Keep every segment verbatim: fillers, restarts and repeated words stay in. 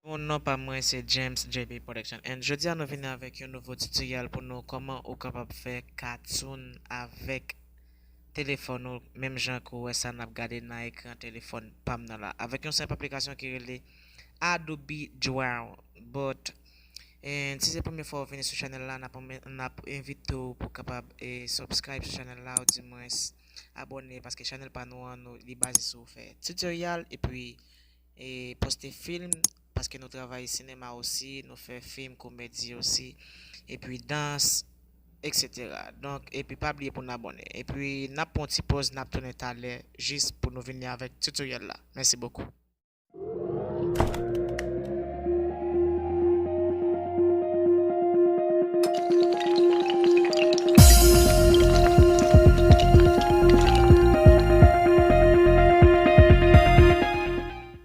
Bon, non pa mwen se James J B Production. And jodi a nou vini avèk yon nouvo tutorial pou nou kòman ou kapab fè cartoon avèk telefòn ou, menm jan ke w wè sa n ap gade nan ekran telefòn pa m nan la. Avèk yon senp aplikasyon ki rele Adobe Draw. But, and si se premye fwa w vini sou chanèl la, n ap, n ap envite w pou kapab, eh, subscribe sou chanèl la, ou di mwens abòne, paske chanèl pa nou an, nou, li baze sou fè tutorial, epi e poste fim, paske nou travay sinema osi, nou fè fim, komedi osi, epi dans, et cetera. Donk, epi pa bliye pou n abòne. Epi n ap pran yon ti pòz, n ap tounen talè, jis pou nou vini avèk tutorial la. Mèsi bokou.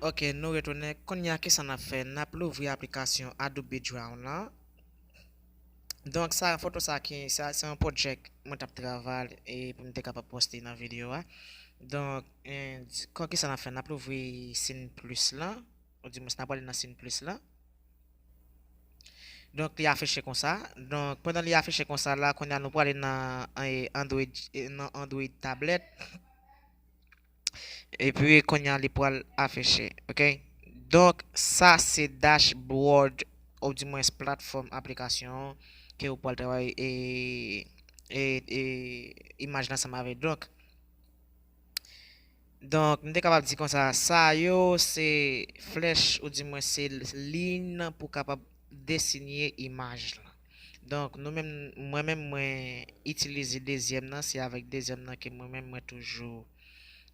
Ok, nou retounen. Kounye a, kisa n ap fè? N ap louvri aplikasyon Adobe Draw lan. Donk, sa, foto sa ki, sa, se yon project mwen t ap travay e pou m te kapab poste nan videyo a. Donk, eh, kon kisa n ap fè? N ap louvri Scene Plus lan, ou di mwens n ap ale nan Scene Plus lan. Donk, li afiche konsa. Donk, pandan li afiche konsa la, kounye a nou prale nan, eh, Android, eh, nan Android tablèt. Epi, kounye a, li pral afiche, ok? Donk, sa se dashboard, ou di mwens platfòm aplikasyon an ke ou pral travay e, e, e imaj la ansanm avè. Donk, donk, m te kapab di konsa, sa yo se flèch, ou di mwens se liy pou kapab desine imaj la. Donk, nou menm, mwen menm, mwen itilize dezyèm nan, se avèk dezyèm nan ke mwen menm, mwen toujou,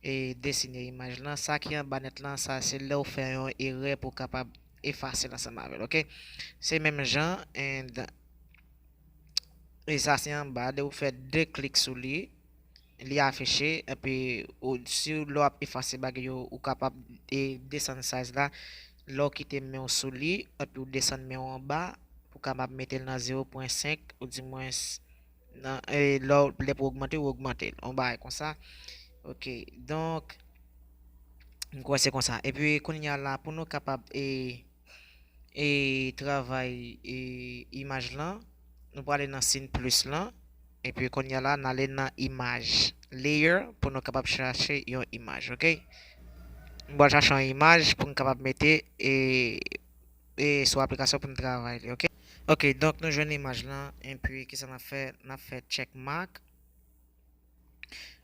e, desine imaj lan. Sa ki anba nèt lan, sa se lè w fè yon erè pou w kapab efase l ansanm avè l, ok? Se menm jan, and, e sa se anba, lè w fè de klik sou li, li afiche, epi ou, si lè w ap efase bagay yo, ou kapab, e, desann size la, lè w kite men w sou li, epi w desann men w anba, pou w kapab mete l nan zewo pwen senk, ou di mwens, nan, e, lè w, lè pou w ogmante, w ogmante l, yon bagay konsa. Ok, donk, m kwè se konsa. Epi, kounye a la, pou nou kapab, e, e, travay, e, imaj lan, nou prale nan Scene Plus lan, epi kounye a la, n ale nan imaj, layer, pou nou kapab chache yon imaj, ok? M pral chache yon imaj pou m kapab mete, e, e, sou aplikasyon pou m travay li, ok? Ok, donk nou jwenn imaj lan, epi kisa n ap fè? N ap fè check mark.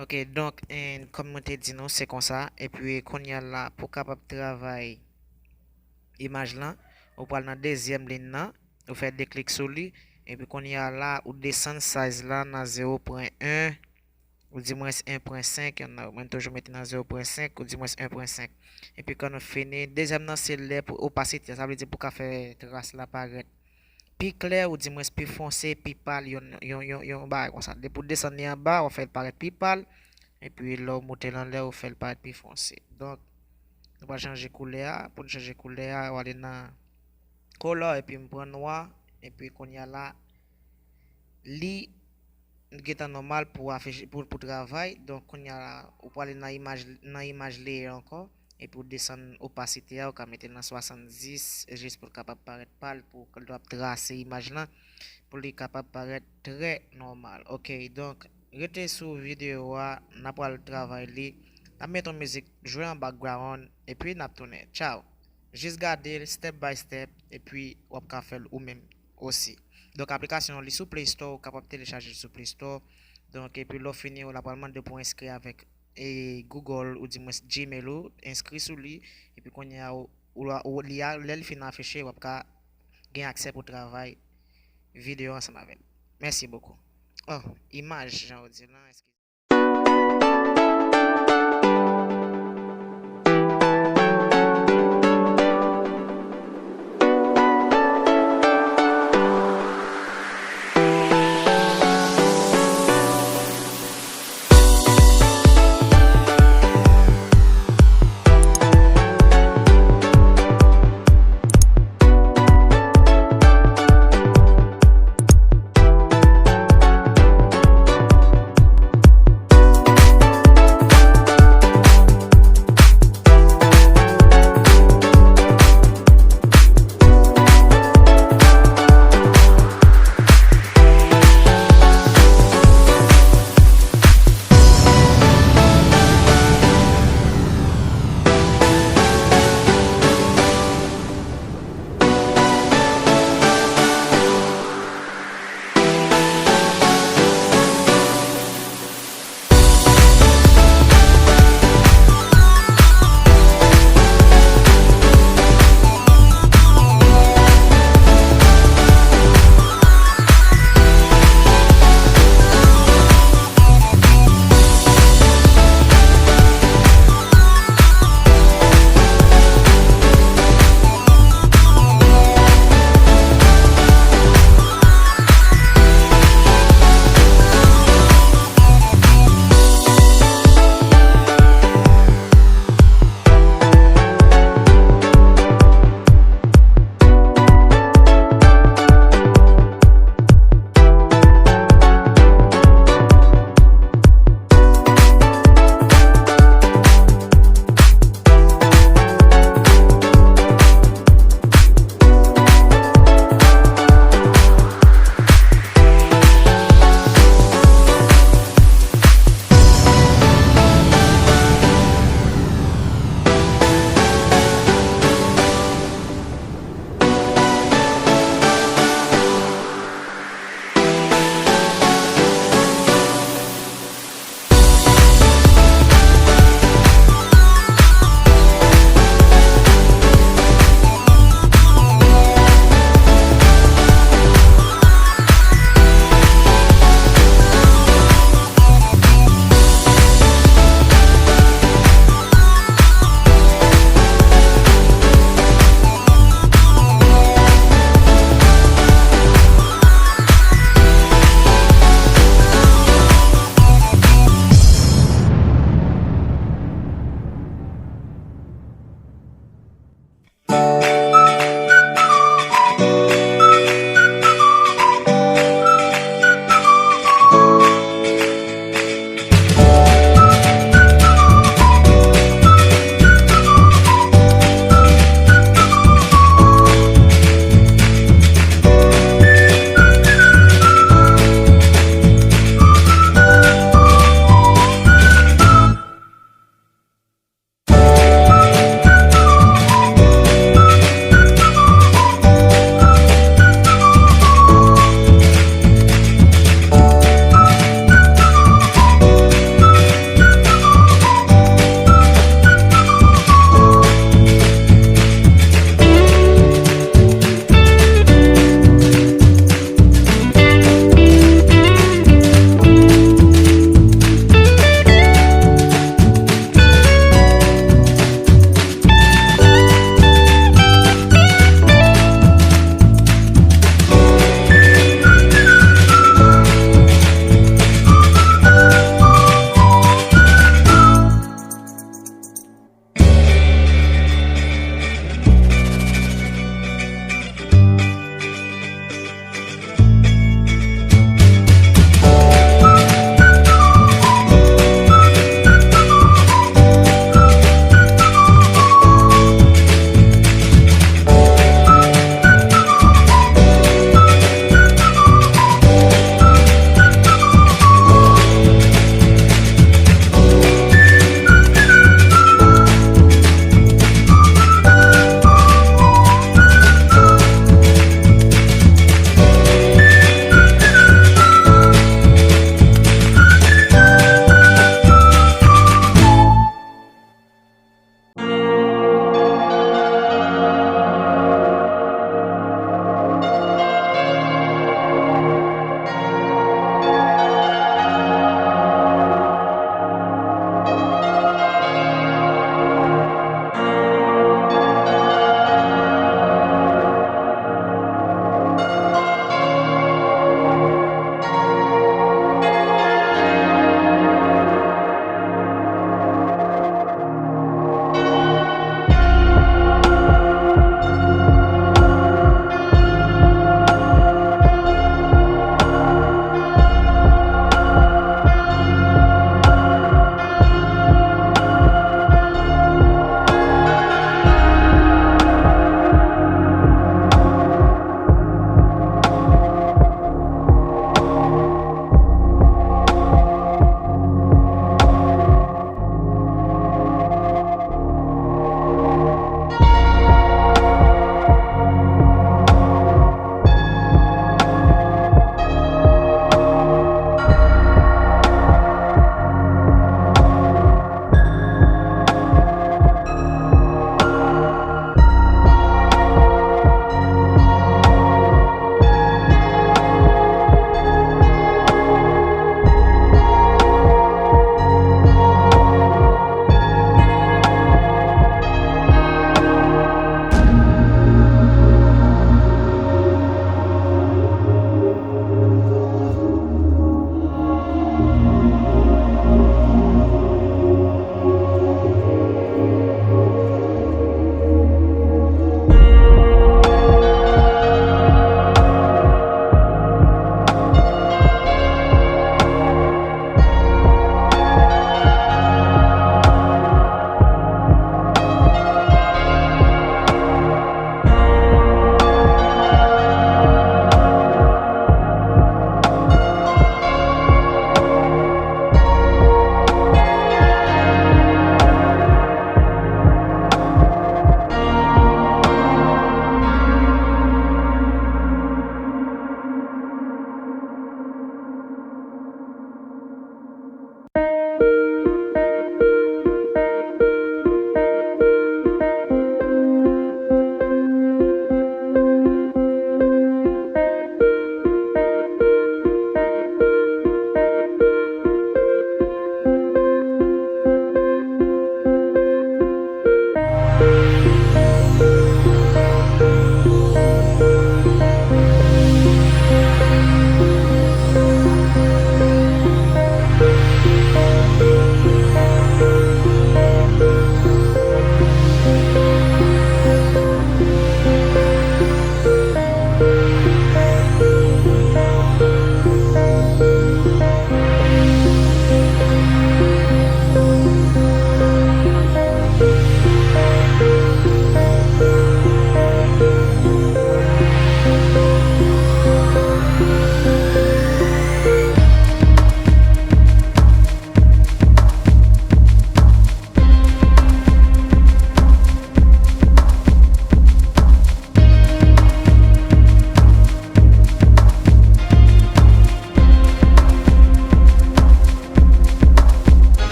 Ok, donk, en, kòm mwen te di nou, se konsa. Epi kounye a la, pou w kapab travay imaj lan, ou pral nan dezyèm liy nan, ou fè de klik sou li, epi kounye a la, ou desann size la nan zewo pwen en, ou di mwens en pwen senk, yon nan, mwen toujou mete nan zewo pwen senk, ou di mwens en pwen senk. Epi kan nou fini, dezyèm nan se lè pou opasite, sa vle di pou w ka fè tras la parèt pi klè, ou di mwens pi fonse, pi pal, yon, yon, yon, yon bagay konsa. Depi w desann li anba, w ap fè l parèt pi pal, epi lè w moute l anlè, ou fè l parèt pi fonse. Donk, nou pral chanje koulè a. Pou n chanje koulè a, w ale nan color, epi m pran nwa, epi kounye a la, li gentan nòmal pou afiche, pou, pou travay. Donk, kounye a la, ou prale nan imaj, nan imaj layer ankò, epi w desann opasite a, ou ka mete l nan swasanndis, jis pou l kapab parèt pal, pou lè w ap trase imaj lan, pou li kapab parèt trè nòmal. Ok, donk, rete sou videyo a, n ap pral travay li. N ap mete yon mizik jwe an background, epi n ap tounen. Tchaw! Jis gade l step by step, epi w ap ka fè l ou menm osi. Donk, aplikasyon an, li sou Play Store, ou kapab telechaje l sou Play Store. Donk, epi lè w fini, w la pral mande pou w enskri avèk, e, Google, ou di mwens Gmail ou, enskri sou li, epi kounye a, ou, ou, ou, li a, lè li fin afiche, w ap ka gen aksè pou travay videyo ansanm avè l. Mèsi bokou. Oh, imaj, jan yo di lan,